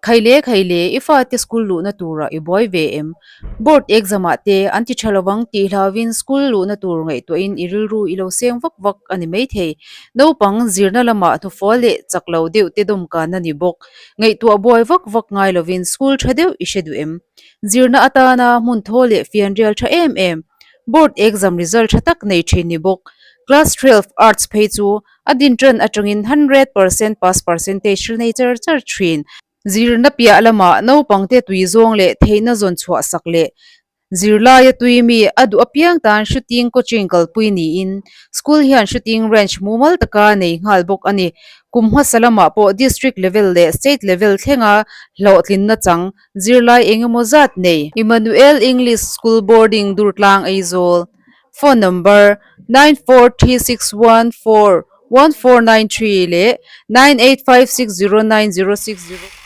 Khaile khaile i fate school luhna turah i buai ve em? Board exam ah te an ti tha lovang tih hlauvin school luhna tur ngaihtuahin i rilru i lo seng vak vak a ni maithei. Naupang zirna lamah hnufual leh chak lo deuh te dawmkan a ni bawk. Ngaihtuah buai vak vak ngai lovin school tha deuh i hre duh em? Zirna atana hmun thaw leh fianrial tha em em, board exam result tha tak nei thin ni bawk. Class 12 arts phei chu a din tan atangin 100% pass percentage nei char char thin. Zirna piah lamah naupangte tui zawng leh theihna zawn chhuah sak leh zirlaia tui mi a duh apiang tan shooting coaching kalpui niin school hian shooting range mumal taka nei nghal bawk a ni. Kum hmasa lamah pawh district level leh state level thlenga hlawhtlinna chang zirlai engemaw zat nei. Emmanuel English School Boarding Durtlang Aizawl. Phone number, 9436141493 leh 98560906.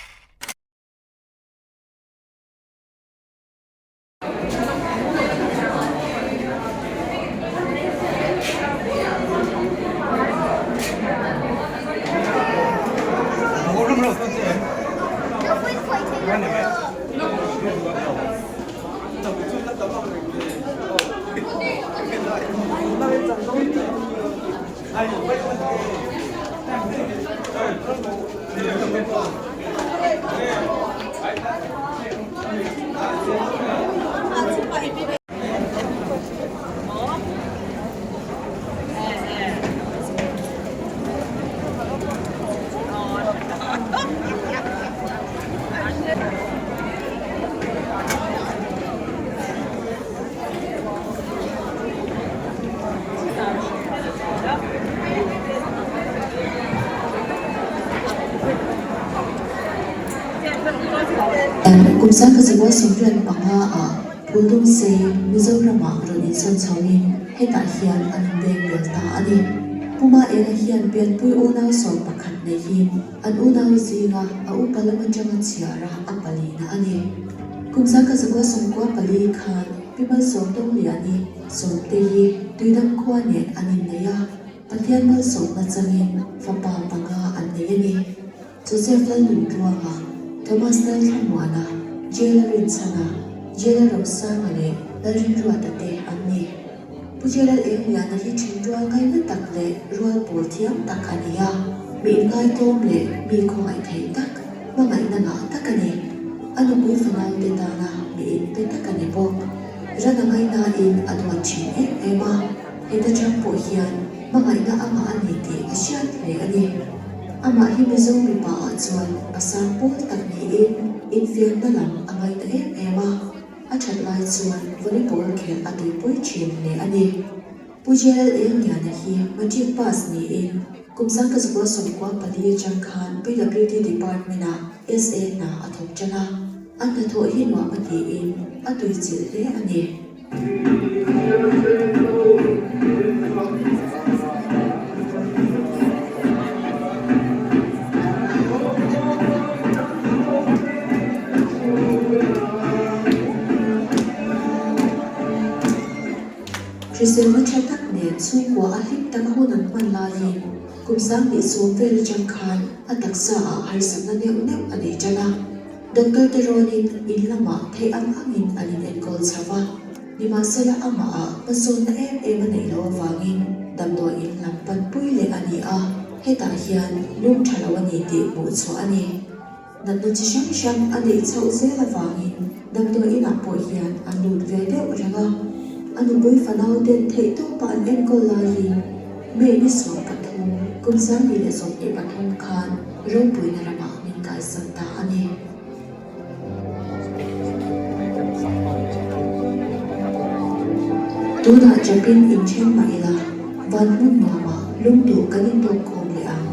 Kum sangkhat zakua sawmriat panga ah Phuldungsei Mizoramah rawn insawn chhoin hetah hian an inbeng bel ta a ni. Puma Ela hian pianpui unau sawm pakhat neihin an unau zinga a upa lam atanga chhiara a palina a ni. Kum sangkhat zakua sawmkua pali khan Pi Malsawmtawng Liani sawmte hi Tuidam khua nen an innei a, Pathian malsawmna changin fapa panga an nei a ni. Joseph Lalnuntluanga, Thomas Lalthlamuana, Jela Rinchhana, Jela Rosanga leh Lalrinruata te an ni. Pu Jelal Engliana hi then rual ngaina tak leh rual pawl thiam tak a ni a, mi inngaitawm leh mi khawngaih theih tak, hmangaihna ngah tak a ni. A nupui fanaute tana mi inpe tak a ni bawk. Ran a ngainain a duat thin em em a, heta chang pawh hian hmangaihna a ngah a ni tih a hriat hle a ni. Amah hi Mizo mipa ah chuan pasal pawl tak niin infiamna lam a ngaina em em a, a that lai chuan volleyball khelh a tuipui thin hle a ni. Pu JLA Liana hi matric pass niin kum sangkazukua sawmkua pali atang khan PWD department ah SA hna a thawk tan a, a hnathawh hi nuam a tiin a tuichilh hle a ni. Hriselna tha tak nen chhungkua a hlim taka hun an hman laiin kum 20 sawm vel atang khan a taksa ah harsatna neuh neuh a nei tan a. Doctor te rawnin in lamah theih ang angin an in enkawl chho va, nimahsela amahah hmasawnna em em a neih loh avangin damdawi in lam panpui leh a ni a, hetah hian lung tha lo a ni tih hmuh chhuah a ni. Natna chi hrang hrang a neih chhoh zel avangin damdawi inah pawh hian an lut ve deuh reng a, a nupui fanau ten theihtawpa an enkawl laiin May ni 13, kum 2023 khan ropuina ramah min kaisan ta a ni. Tunah chapin inthen mah ila, van hmun nuamah lungduh kan intawk khawm leh ang.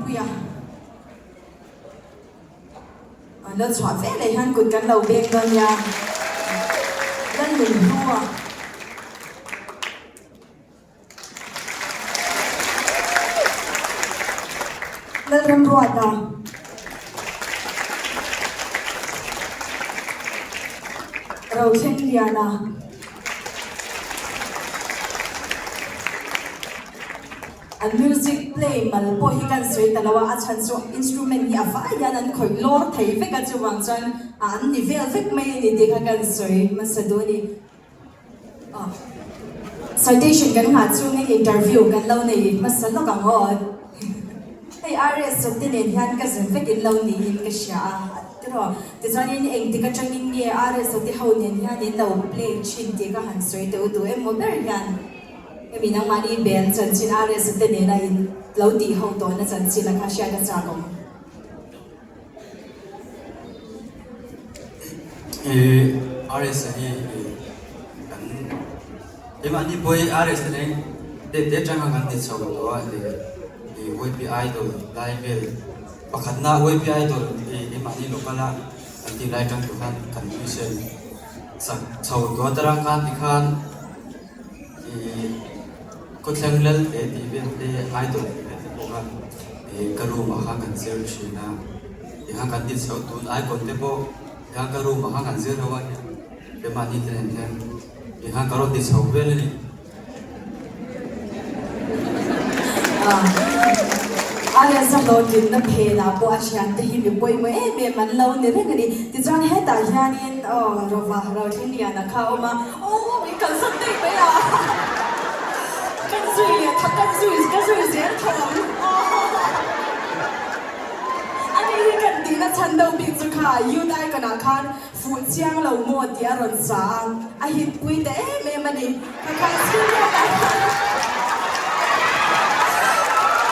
Puia An lo chhuah ve leh hian kut kan lo beng dawn nia Lalnunhlua. Lalramruata. Rothlengliana. An music play mal pawh hi kan sawi ta lo a, a chhan chu instrument hi a vai hian an khawih lawr thei vek a, chuvang chuan an ni vel vek mai a ni tih kha kan sawi hmasa duh a ni. Citation kan nghah chungin interview kan lo nei hmasa lawk ang aw. Hei RS te nen hian ka zir vek in lo niin ka hria a, tiraw? Tichuanin engtik atangin nge RS te ho nen hian in lo play thin tih ka han sawi teuh duh emaw ber hian. Hemi nangmahni band chanchin RS te nena in lo tih ho tawhna chanchin a kha hriat a chak awm. RS hi kan keimahni pawh hi RS te nen te te atanga kan ti chho tawh a YP Idol lai vel pakhatna YP Idol keimahni local a kan tih lai atang tawh khan kan mission sak chho tawh a tarang khan tikhan Ih khawthleng lal te tih vel te idol tih vel te pawh kha ih ka room ah khan kan zir thin a tikhan kan ti chho tun icon te pawh tikhan ka room ah khan kan zir ho a hian keimahni te nen hian tikhan ka rawn ti chho vel a ni. RS a hlawhtlinna phenah pawh a thiante hi mi pawimawh em em an lo ni reng a ni. Tichuan hetah hianin aw Rova Rothliniana kha a awm a. Aw min kalsan daih mai a, kan zui leh tha kan zui ka zui zel tho ang ani hi kan tihna chhan deuh bik chu kha youth icon ah khan fuh chiang lo maw tih a rawn sa a, a hit pui ta em em a ni kha kha skin road ah khan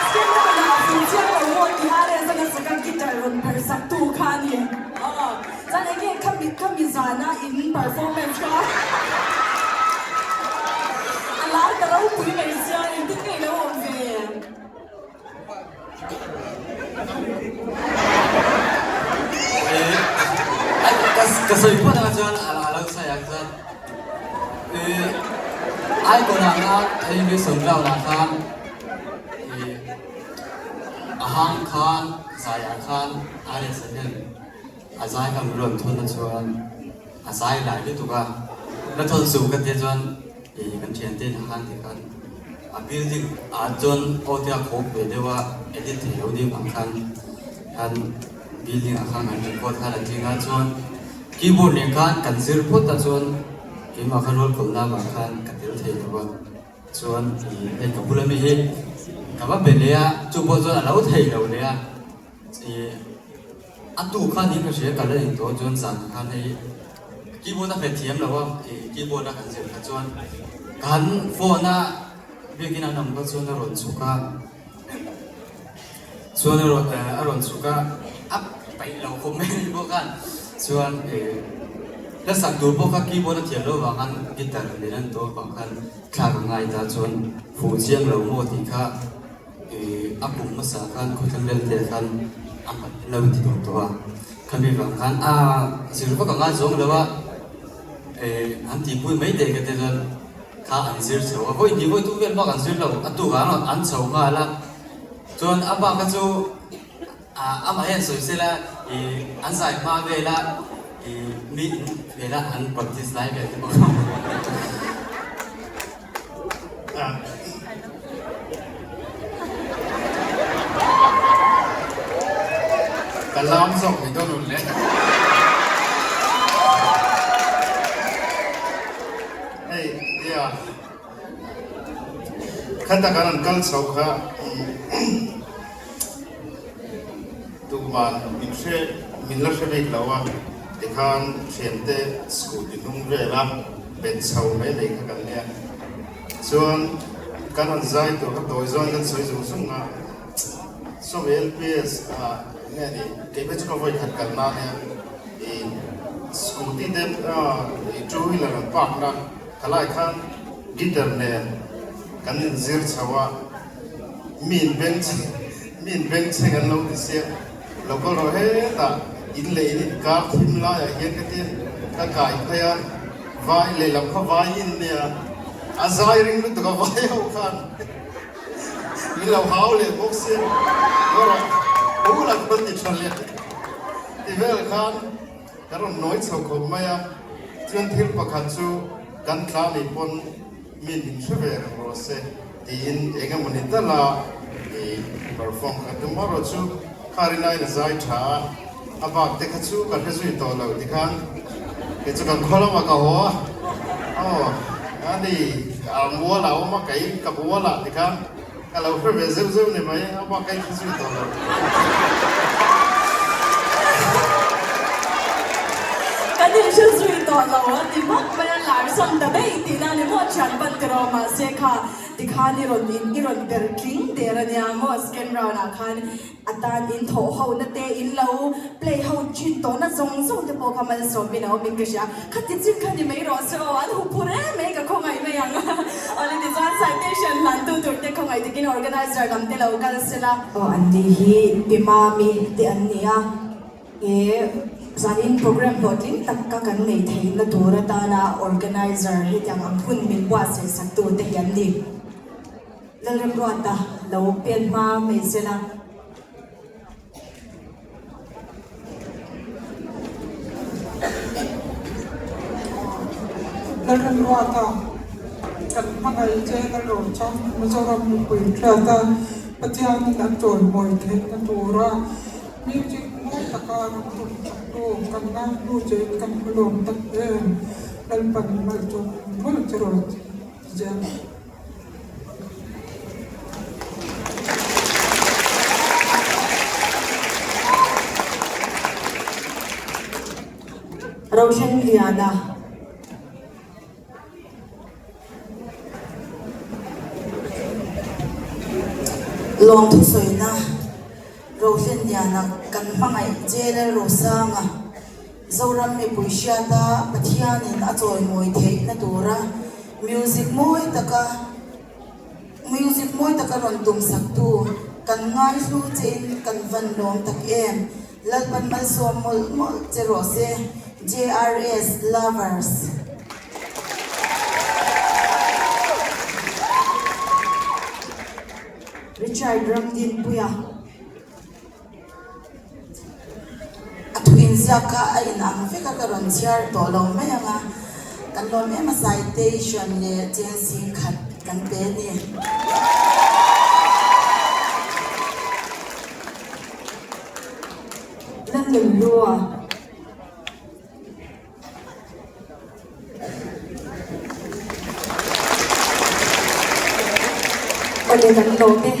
skin road ah fuh chiang lo maw tih a rel zan a sak a guitar rawn perh sak tu kha a ni. Chuan eng nge kha mi kha mi zana in performance kha a lar ta ropui mai sia engtin nge ilo awm ve? Ka sawi phawt ang chuan a lo sawi ang chuan icon ah khan hei Mason Ground ah khan a hang khan zai ah khan RS a hian A zai kha min rawn thawn na chuan a zai lai lutuk a, ka thawn suh ka tia chuan ih kan thian te in a han ti khan a building ah chuan aw te a khawk ve deuh a edit theih loh deuh ang khan khan building ah khan kan record khan a tling a chuan keyboard nen khan kan zir phawt a chuan keimah kha rual kawlh na avang khan ka tel thei lo a chuan ih hei ka bula mi hi ka va be leh a chu pawh chuan a lo thei lo leh a. Ih a tu kha niin ka hria ka la in tawh chuan zan khan hei keyboard a hmet thiam lo a ih keyboard a kan zir kha chuan kan phone a biakin an awm kha chuan a rawn chhuk a chuan a rawn a rawn chhuk a a peih lo khawp mai a ni bawk a chuan ih hla sak tur pawh kha keyboard a thiam loh avang khan guitar nen an tawh avang khan thlak a ngai ta chuan fuh chiang lo maw tih kha. A kum hmasa khan khawthlang lelte khan a hman lo ti tawh tawh a, khami vang khan a zir vak anga zawng lo a, an tihpui mai te ka ti chuan kha an zir chho a, vawi hnih vawi tum vel bak an zir lo, a tuk ah an chho nghal a, chuan a bak kha chu amah hian sawi sela an zai hma vel a mi in vel a an practice lai vel te pawh kha. Ka lam zawk ni dawn un le. Hei nia khata kan an kal chho kha tuman min hre min la hre bik lo a tikhan thiante scooty hnung vela bet chho mai mai kha kan nia. Chuan kan rawn zai tur kha tawi zawn kan sawi zung zung a, Sawmi LPS ah nge ni keimah chu ka vawi khat kal nan hian ih scooty te ih two wheeler an park na khalai khan guitar nen kan inzir chho a, mi in beng mi in beng chheng an lo ti sia lo kal rawh hetah in leh in inkar thim laiah hian ka ti ka kai phei a. Vai lehlam kha vai in nia, a zai ring lutuk a vai ho khan min lo hau leh bawk sia, rawh hu lah khan ti tha leh ti vel khan ka rawn nawi chho khawp mai a. Chuan thil pakhat chu kan tla ni pawn mi min hre ve reng rawh se tiin eng emawni tala i perform kha tomorrow chu kha rinaiin a zai tha a, a bak te kha chu ka hre zui tawh lo tikhan kei chu kan khaw lamah ka haw a, aw ani a mual a awm a kei ka bual ah tikhan Ka lo hre ve zeuh zeuh ni mai, a bak ka inhre zui tawh lo. Kan inhre zui tawh lo a ti hmak mai a, lar sam ta daih tihna ni maw thian pan tiraw mahse kha tikhan i rawn in i rawn per tling der a nia maw second round ah khan A tan in thawh ho na te, in lo play ho thin tawh na zawng zawng te pawh kha malsawm in a awm in ka hria. Khati chin kha ni mai rawh se aw, an huphur em em ka khawngaih mai ang. Awle tichuan citation hlan tu tur te khawngaih takin organizer lam te lo kal se la. Aw an ni hi Pi Mami te an ni a, he zanin program hlawhtling tak ka kan nei theihna tur atana organizer hetiang ang hun min buatsaih sak tu te hi an ni. Lalremruata lo pen hma mai sela. Lalremruata kan hmangaih che Lalrochang Mizoram mipui hriata Pathianin a chawimawi theihna tura music mawi taka rawn tum chaktu kan ngaihnu chein kan hmu lawm tak em Lalpan malchawm mawlh che rawh zel. Rohlengliana. Lawmthu sawina Rohlenliana kan hmangaih J.L. Rosanga Zoram mipui hriata Pathianin a chawimawi theihna tura music mawi taka music mawi taka rawn tumsaktu kan ngaihlu chein kan van lawm tak em. Lalpan malsawm mawlh mawlh che rawh se JRS Lovers. Richard Ramdinpuia. A thu inziak kha a inang vek a, ka rawn chhiar tawh lo mai ang a, kan lawm em a citation leh chelsea khat kan pe a ni. Lalnunhlua. Awle kan lawm e.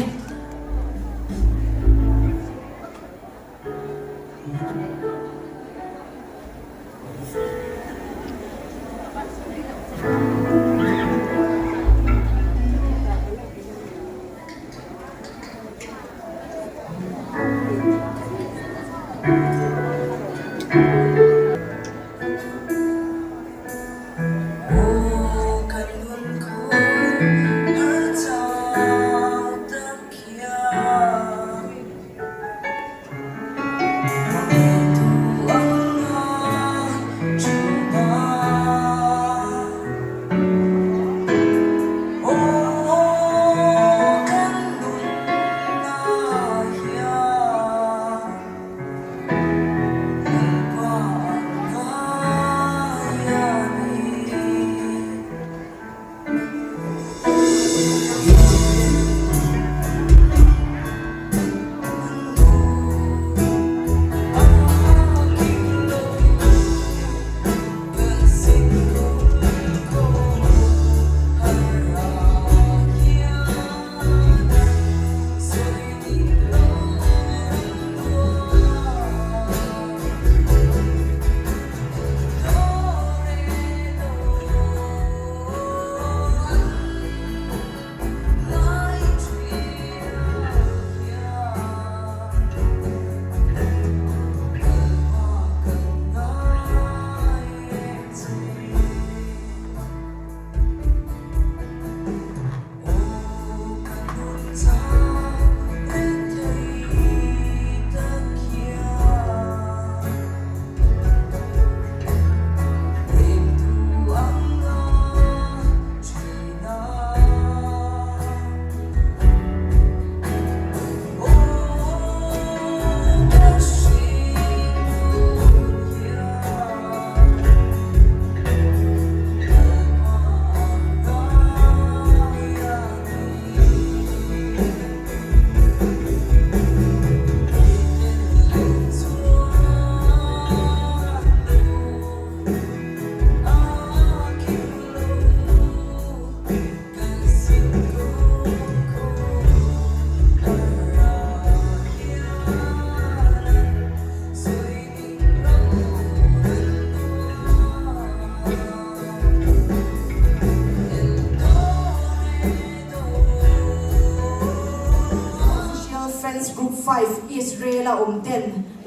5 Israel-a awm ten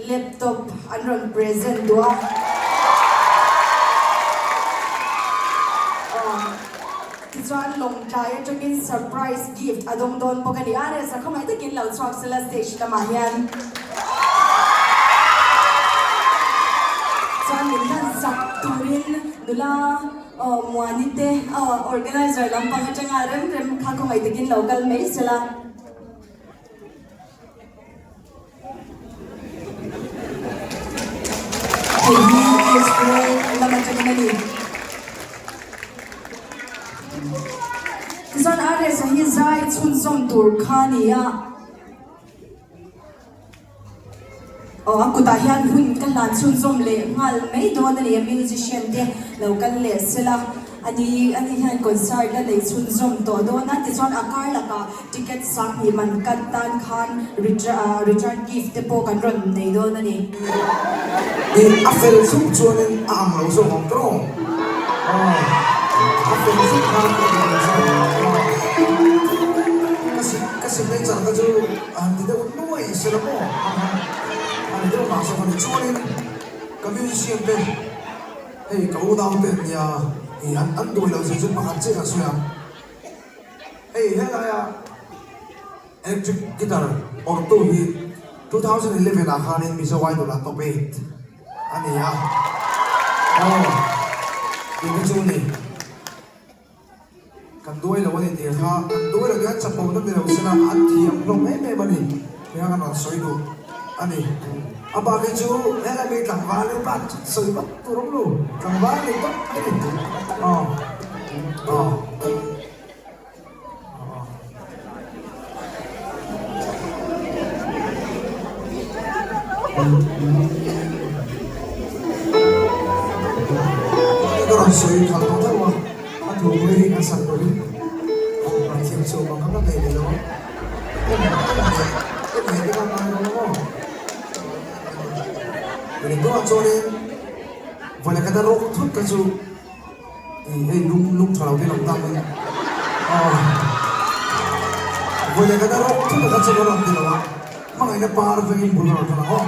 laptop an rawn present duh a. Tichuan Lawngtlai atangin surprise gift a dawng dawn bawk a ni. RS a khawngaih takin lo chhuak sela stage lamah hian. Chuan min hlan zak turin nula Muani te organizer lampang atanga rem rem kha khawngaih takin lo kal mai sela. Hei hi Israel lam atangin a ni. Tichuan RS-a hi zai chhunzawm tur kha a ni a. Aw a kutah hian hun ka hlan chhunzawm leh nghal mai dawn a ni a, musician te lo kal leh sela a ni a ni hian concert a nei chhunzawm tawh dawn a, tichuan a kar lakah ticket sanghnih man cut tan khan return gift te pawh kan rawn nei dawn a ni. Ih a fel zuk chuanin a ang lo zawk ang tawh aw a fel zuk khan a ang lo zawk ang aw ka signature kha chu A han ti deuh nuai se la maw? A han ti deuh mah zawk a ni. Chuanin ka musician te hei ka unau te an nia ih an an duai loh zia chu pakhat chiah kan sawi ang. Hei helaia electric guitar awrhtu hi 2011 ah khanin Mizo Idol ah top 8 a ni a. Aw tih te chu a ni. Kan duai lo a ni tih kha kan duai lo hian chapo na ni lo sela an thiam hlawm em em a ni tih kha kan rawn sawi duh a ni. A bak hi chu helai mi tlangval hi bak chu sawi vak tur awm lo, tlangval ni tawp mai a ni. Aw aw aw. Ka rawn sawi khalh tawh deuh a, a thu pawh hi a sak turin rawn thiam chhuah vang kha ka nei leh lo a, en en leh te kha ngai lo maw? Eng tawhah chuanin vawileh khat a rawk thut kha chu Ih hei lung lung tha lo te lo tak in aw vawi leh khat a rawk thut a kha chu ka rawn ti lo a hmangaihna par vengin bul ka rawn thawn ang aw.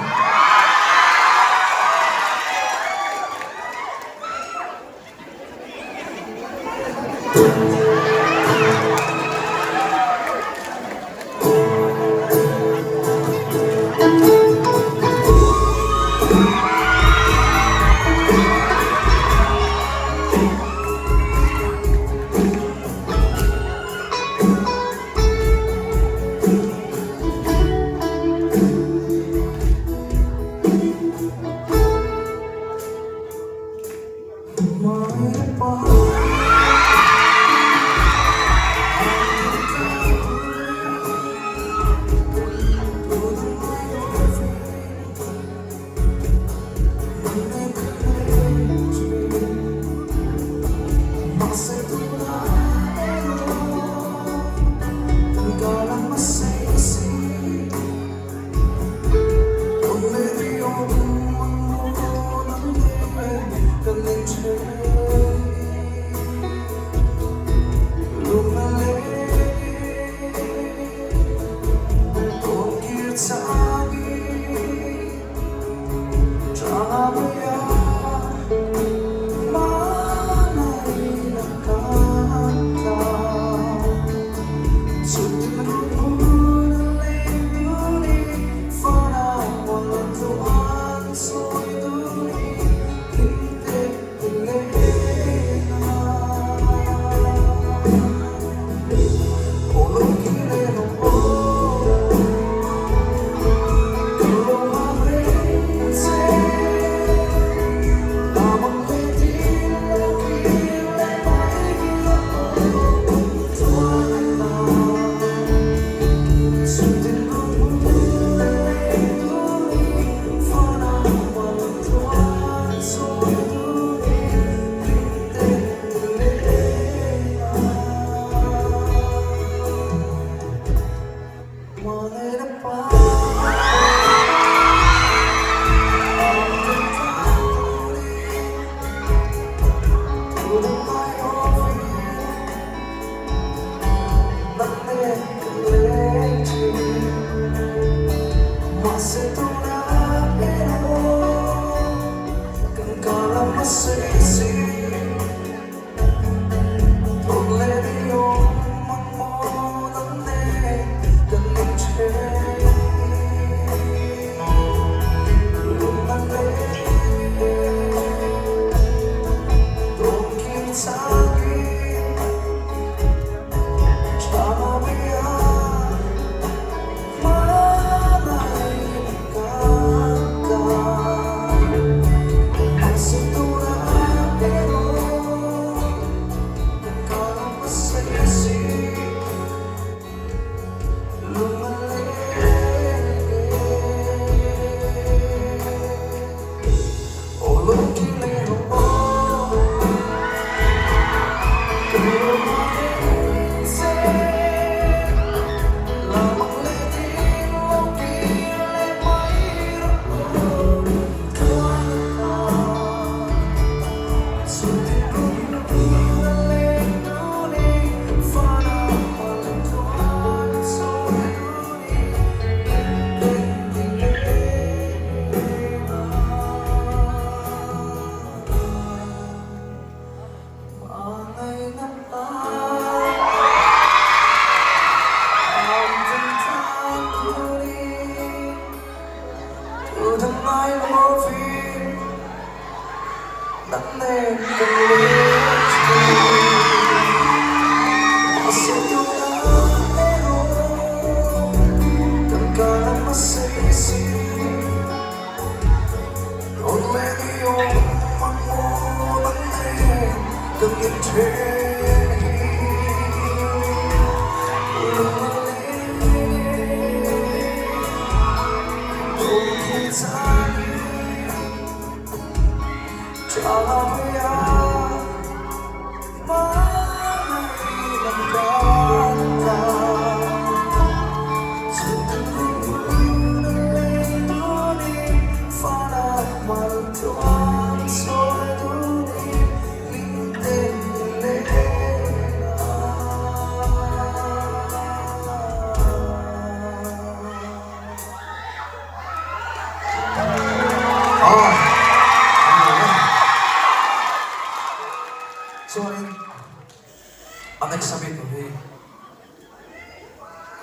A next ami tur hi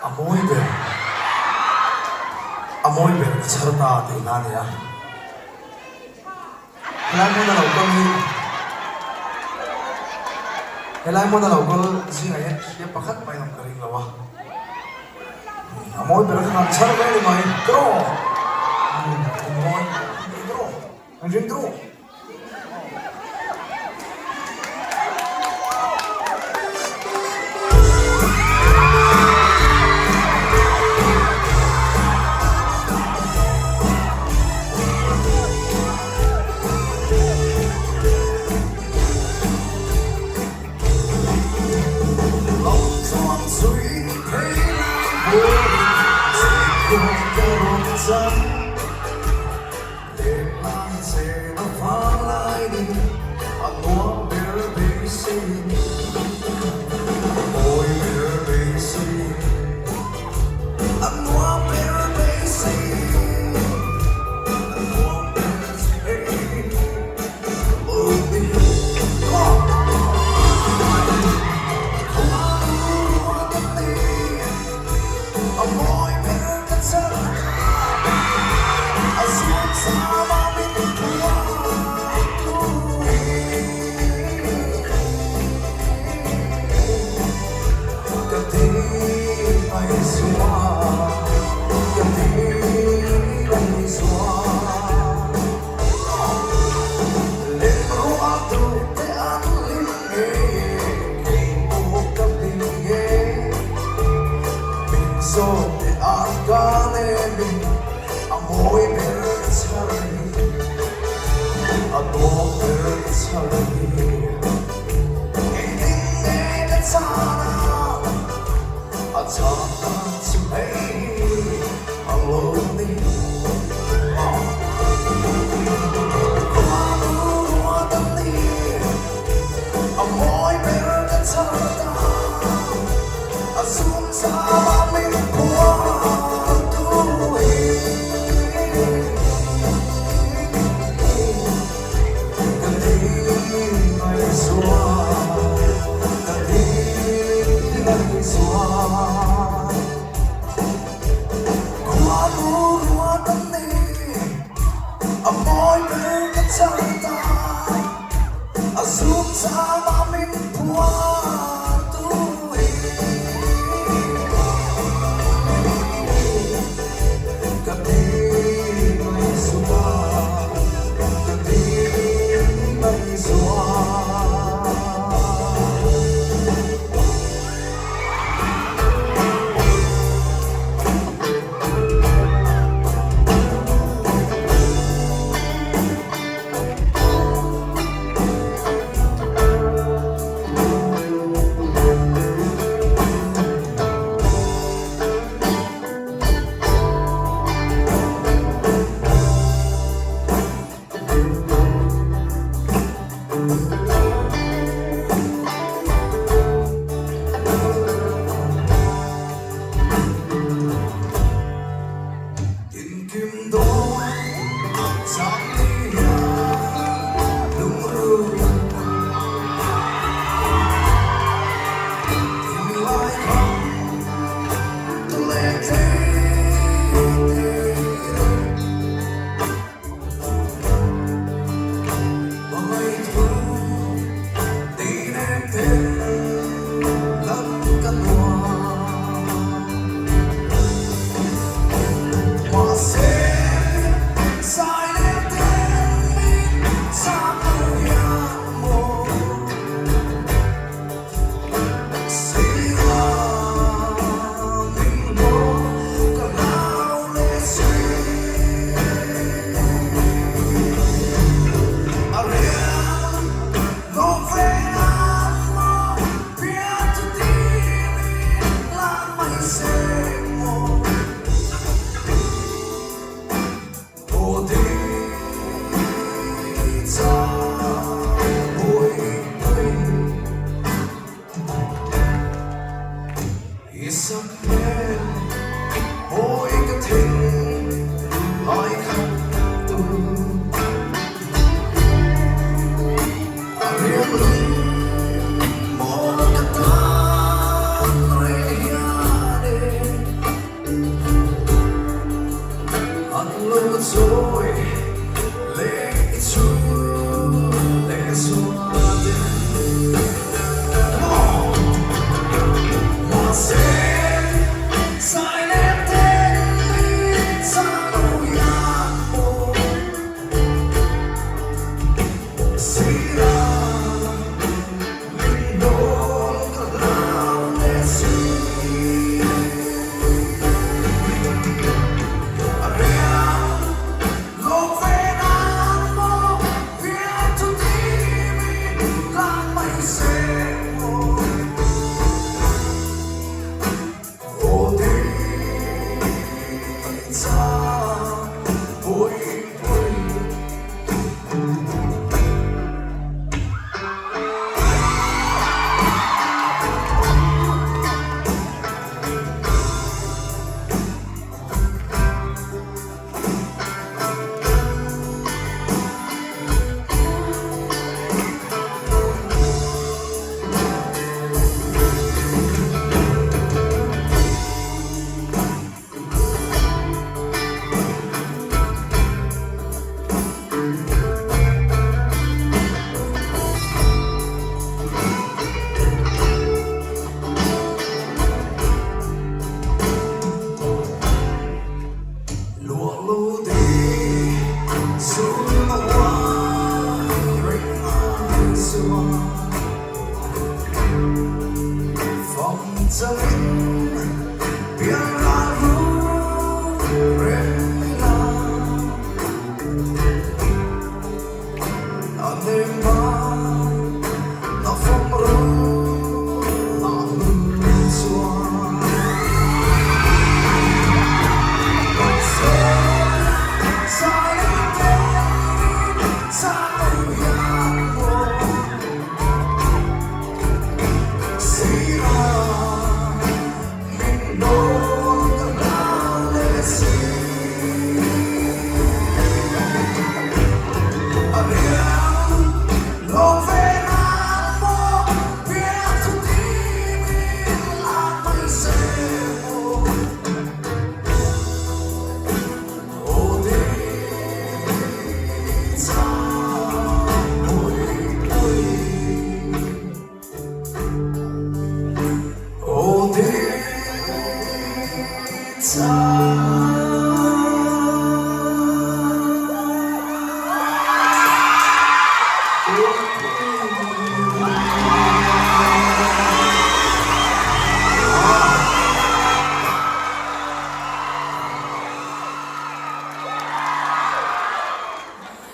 a mawi ber, a mawi ber ka chhar ta tih hla a ni a. Helai hmuna lo kal hi, helai hmuna lo kal zingah hian hria pakhat mai awm ka ring lo a. A mawi ber kha kan chhar ve ni mai, draw! An mawi, draw, an ring draw.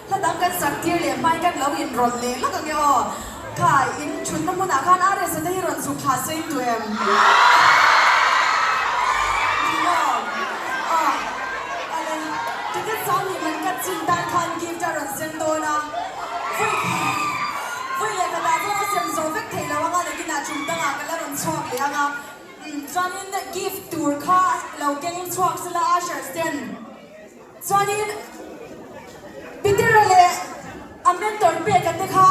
Hla dang kan sak tir leh hmain kan lo inrawlh leh lawk ang e aw. Kha in thutna hmunah khan RS-a te hi rawn chhuk thla se in duh em? Ni maw? Aw, ale, ticket sang nih man ka chin tan khan gift a rawn sem dawn a. Vawi, vawi leh khatah chuan a sem zawh vek thei lo anga nakinah tum dangah ka la rawn chhuak leh anga. Umm, chuanin gift tur kha lo keng chhuak sela ushers ten. Chuanin Peter-a leh a mentor peka te kha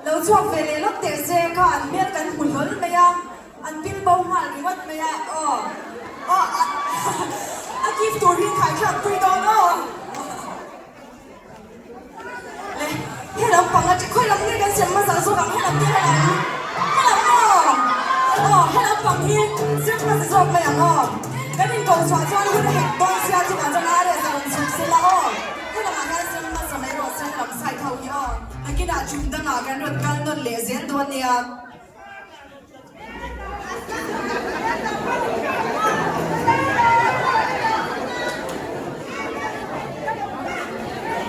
lo chhuak ve leh lawk teh se kha an hmel kan hmu hlawl mai a, an pil bo nghal ringawt mai a, aw aw a gift tur hi khaithlak pui dawn aw. Le helam panga chi khawi lam nge kan sem hmasa zawk ang helam te helam helam maw aw helam pang hi sem hmasa zawk mai ang aw kan in ko chhuah chuan hun a hek dawn sia chungah chuan a reh rawn chhuk sela aw helamah hian sem hmasa mai rawh se helam side ho hi aw nakinah chhum dangah kan rawn kal nawn leh zel dawn nia.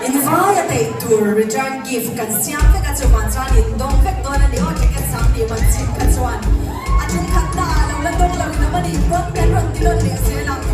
Invaia theih tur return gift kan siam vek a chuvang chuan in dawng vek dawn a ni aw ticket sang tih man chhim kha chuan a thenkhat na ah lo la dawng lo in awm a nih pawn kan rawn ti nawn leh zel ang.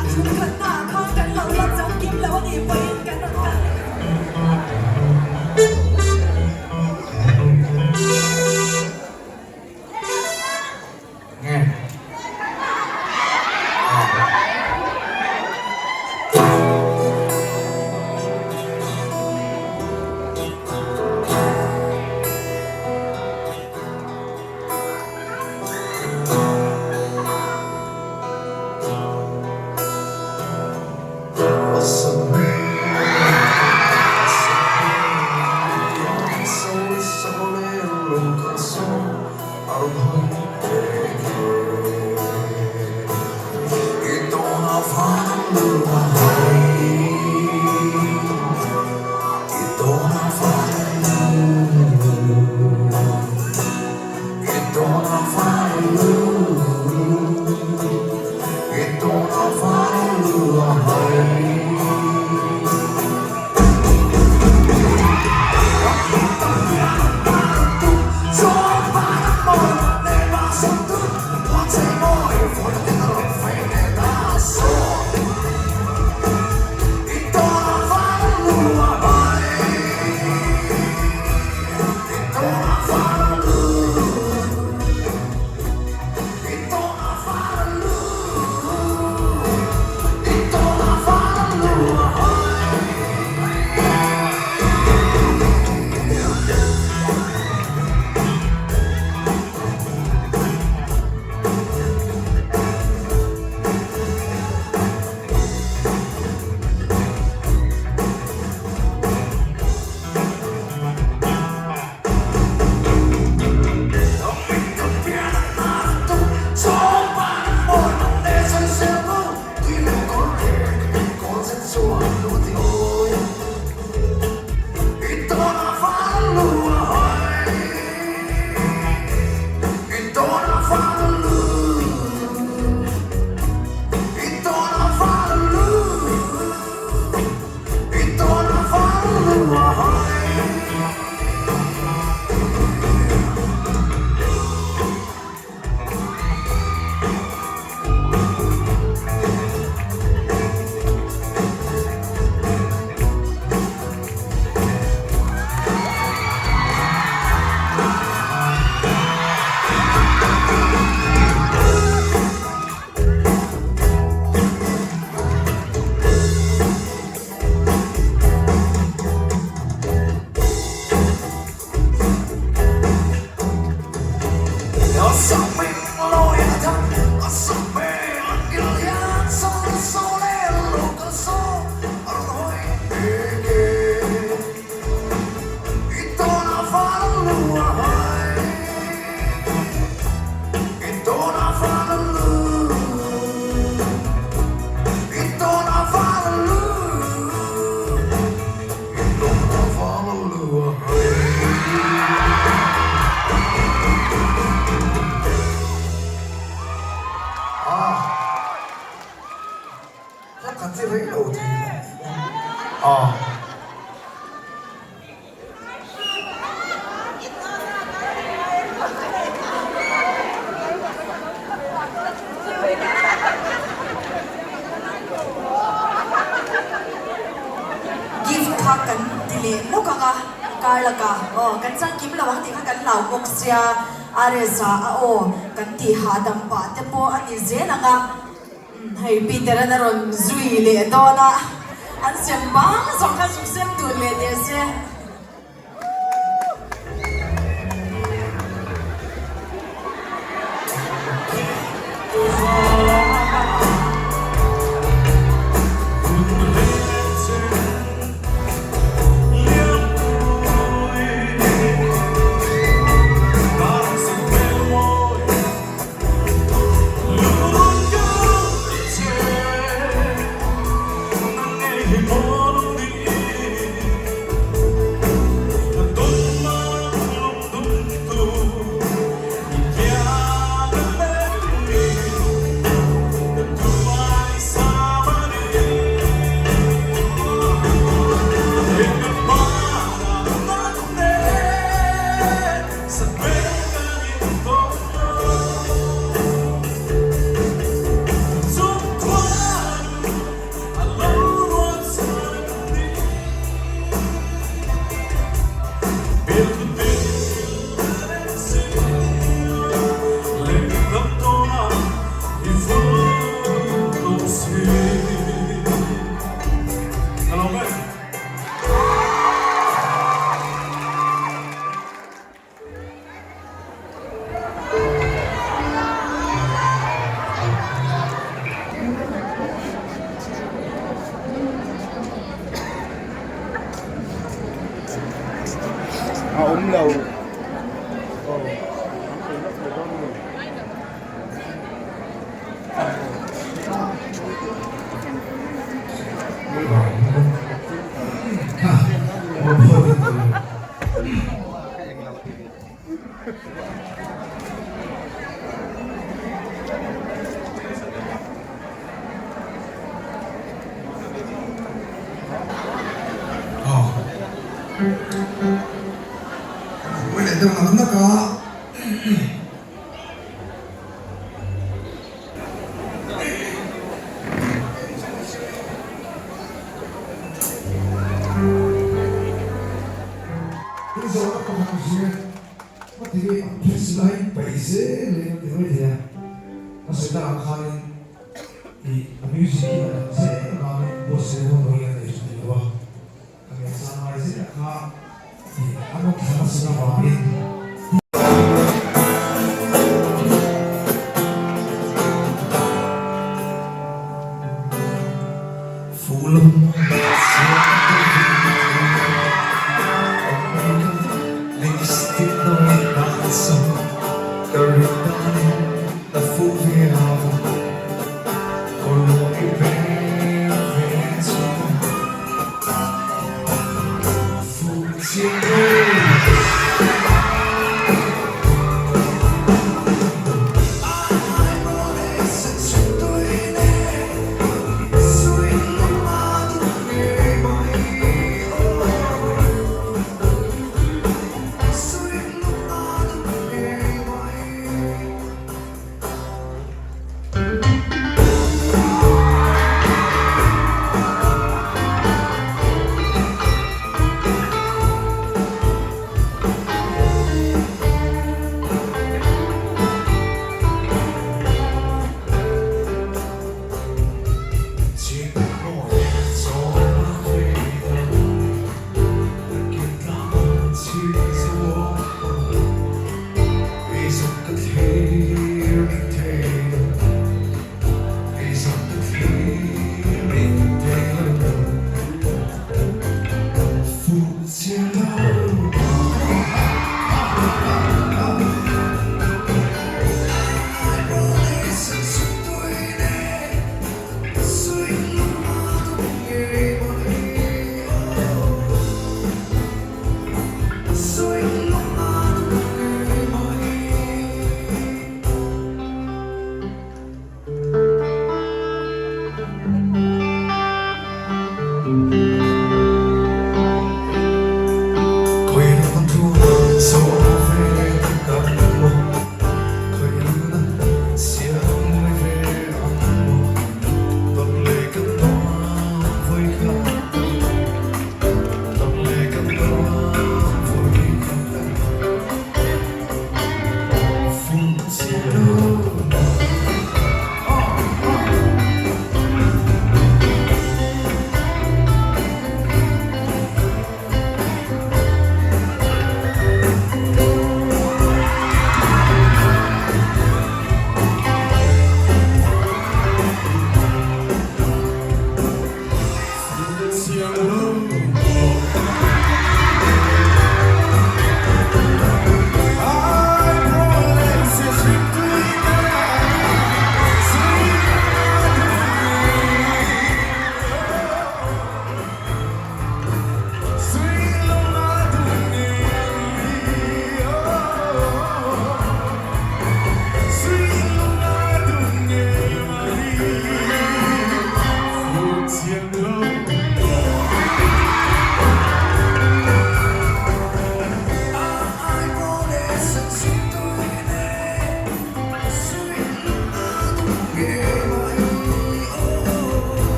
A chhungkhatna ah khan kan lo la chang kim lo a nih pawhin kan rawn kal leh Nge. Kan ti rei lo thei lo. Aw. Gift kha kan ti leh lawk ang a, kar lakah aw kan changkim lo ang tih kha kan hlau bawk sia, a reza a aw kan tih hahdam pah te pawh a ni zel ang a. Hei Peter-an a rawn zui leh dawn a, an sem bang zawng kha zuk sem dun leh teh se. A awm lo.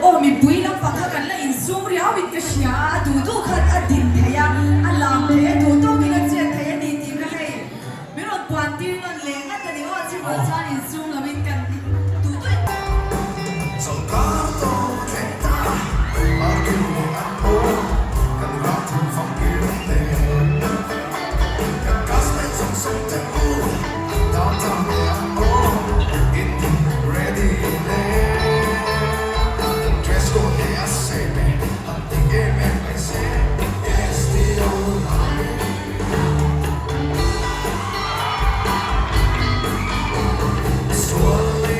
Aw mipui lampang kha kan la insum riau in ka hria a, a duh duh kha a din thei a, a lam thei a, duh tawkin a chet thei a ni tih kha hei min rawn puan tir nawn leh ngat a ni aw, chuvang chuan insum loin kan duh duh in. Sawrkar tawp a thleng ta, parking leh an aw, kan ram thum famkir te. Kan classmate zawng zawng te u, downtown leh an aw, in ready le. Kan dress code leh a same e, han ti em em mai se, STO lam in. Sual leh.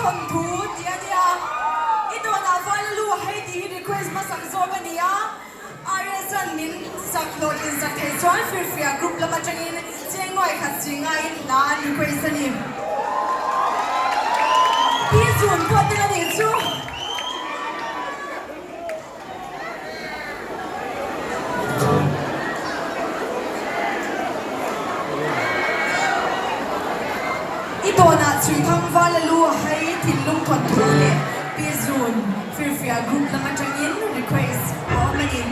thawnthu tih a nia. I tawnah vala lu a hei tih hi request hmasak zawk a ni a. RS-a'n min sak hlawhtlin sak thei chuan Firfiak group lam atangin Chengnuai khat chi ngaiin hla an request a ni. Pi Zun pawh tel a nih chu. I tawnah Chhuithang Vala lu a hai thinlung thawnthu leh Pi Zun Firfiak group lam atangin request a awm a ni.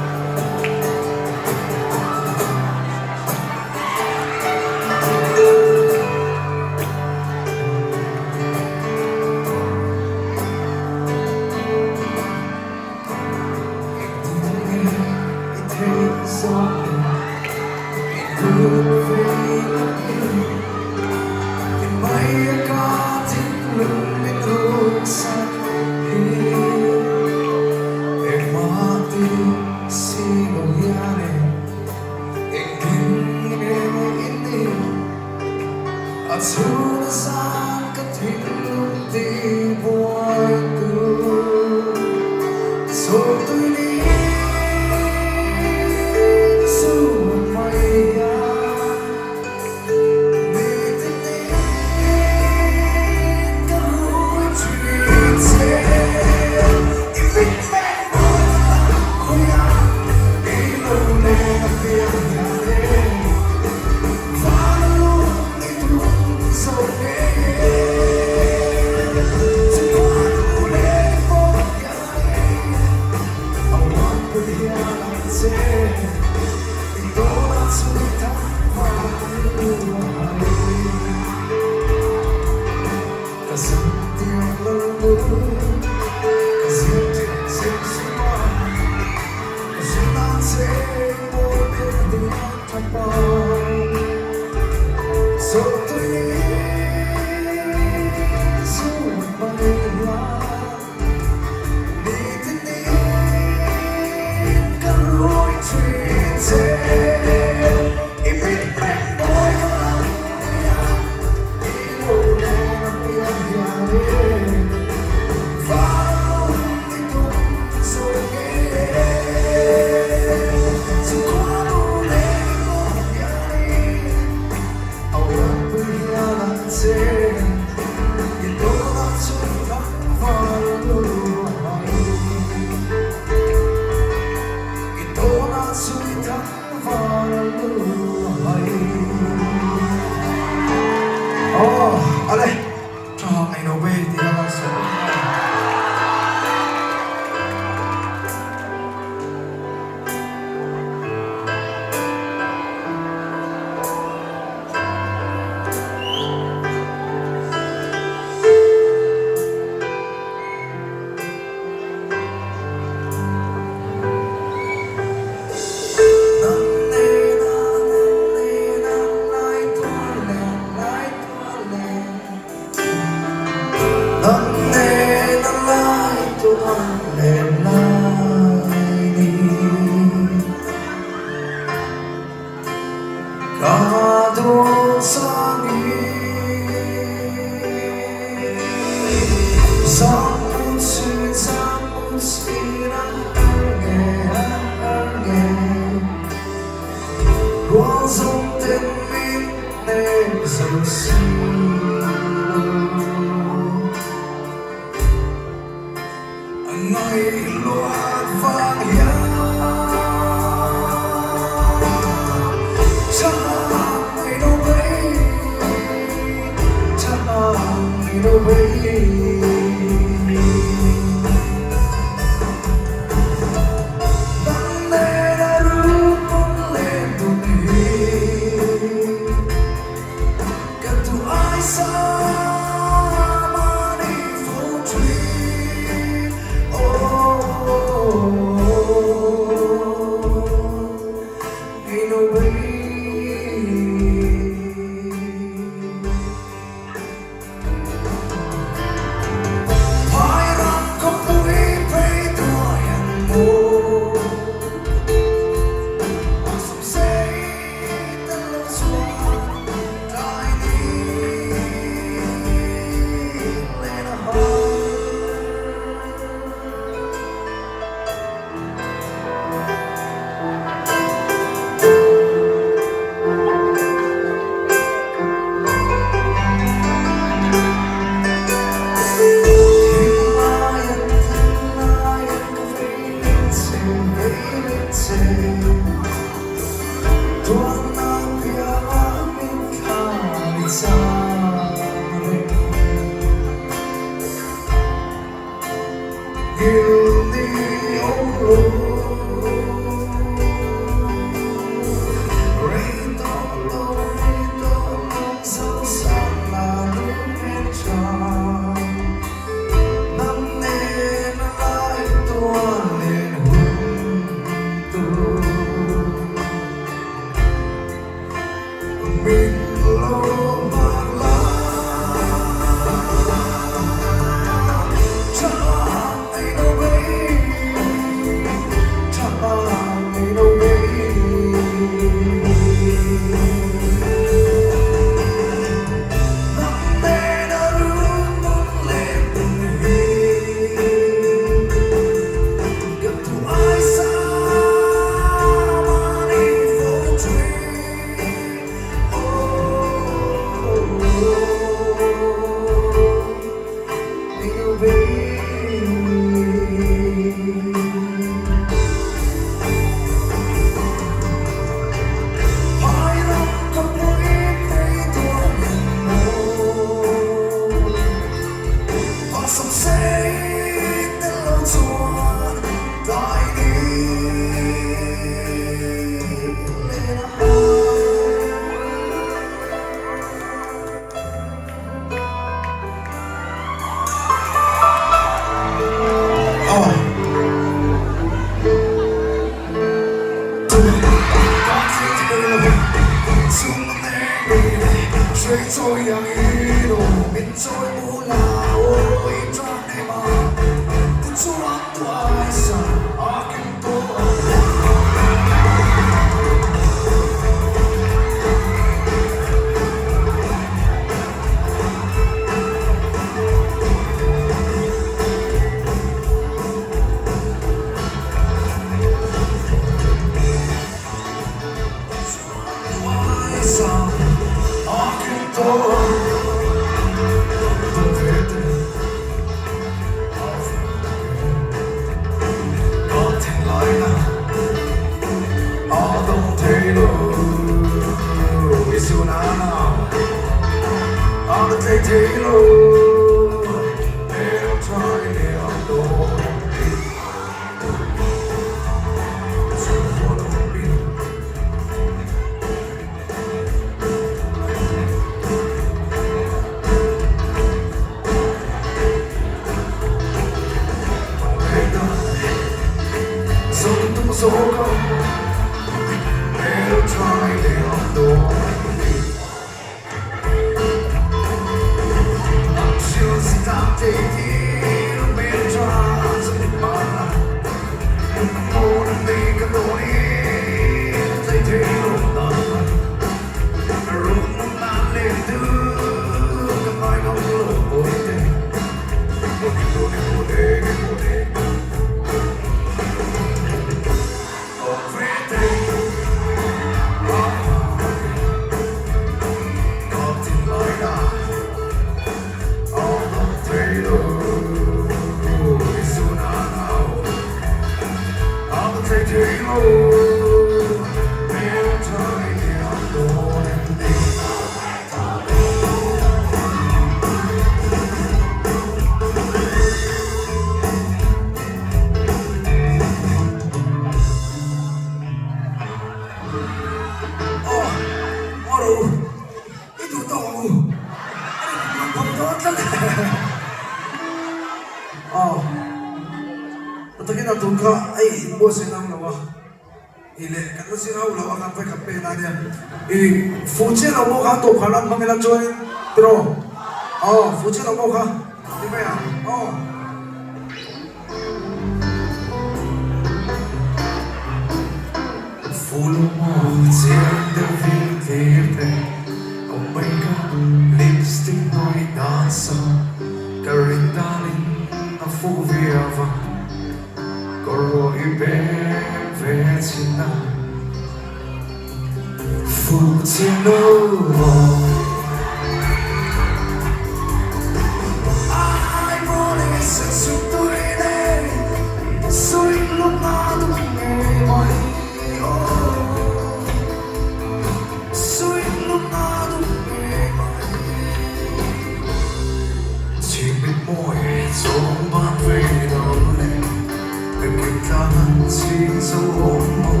zo awm maw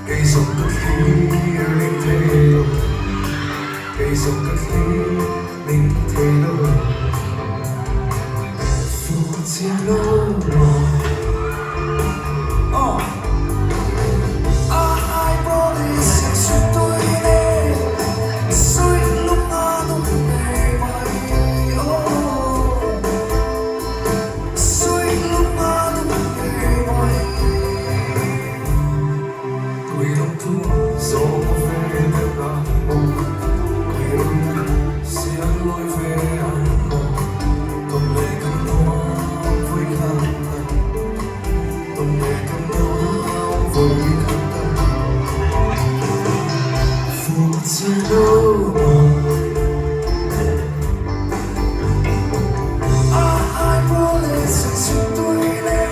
Kei zawng ka thlir ning thei lo Kei zawng ka thlir ning thei lo Fuh chiah lo maw Aw A ai police in suih tui nei Suih lung a nung ngei mai Aw Suih lung a nung ngei mai Tui ram thu zawng ve deuh ang maw Tui ram siam lawi ve ang maw Tawm leh kan nuam vawi khat tak Tawm leh kan nuam vawi khat tak Fuh chiah lo maw A ai police in suih tui nei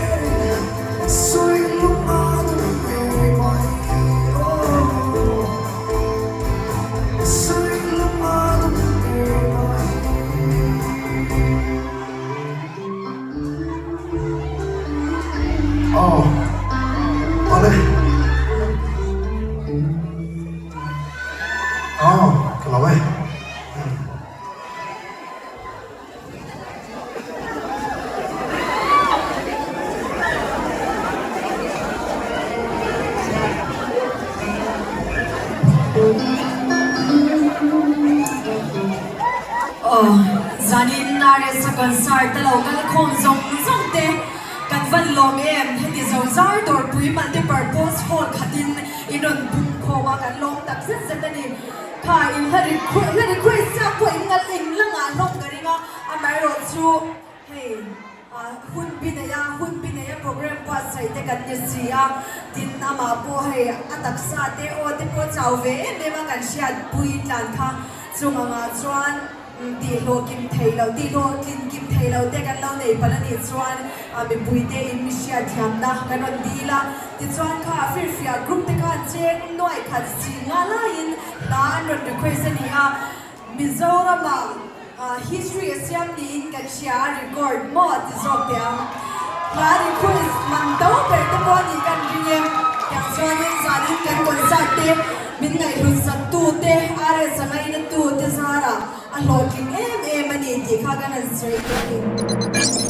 Zanin RS a concert a lo kal khawm zawng zawng te kan van lawm em? Heti zo zar dawrpui multipurpose hall khatin in rawn pum khawm a, kan lawm tak zet zet a ni. Kha in hla request chiah pawh in ngal eng langah hlawm ka ring a, amaherawh chu hei hun bi nei a, hun bi nei a program buatsaih te kan ni si a, tin amah pawh hei a taksa te aw te pawh chau ve em em a kan hriat pui tlan kha chung angah chuan Tih hlawhkim thei loh, tih hlawhtlin kim thei loh te kan lo nei palh a nih chuan mipuite in mi hriatthiamna kan rawn dil a. Tichuan kha firfiah group te khan cheng nuaih khat si nga laiin hna an rawn request a ni a. Mizoramah history a siam niin kan hria a, record maw ti zawk teh ang. Hla request man to ber te pawh a nih kan ring e. Tiang chuanin zanin kan concert te Min ngaihhlut tute, RS a ngaina tute zarah a hlawhtling em em a ni tih kha kan han sawi teh a ni.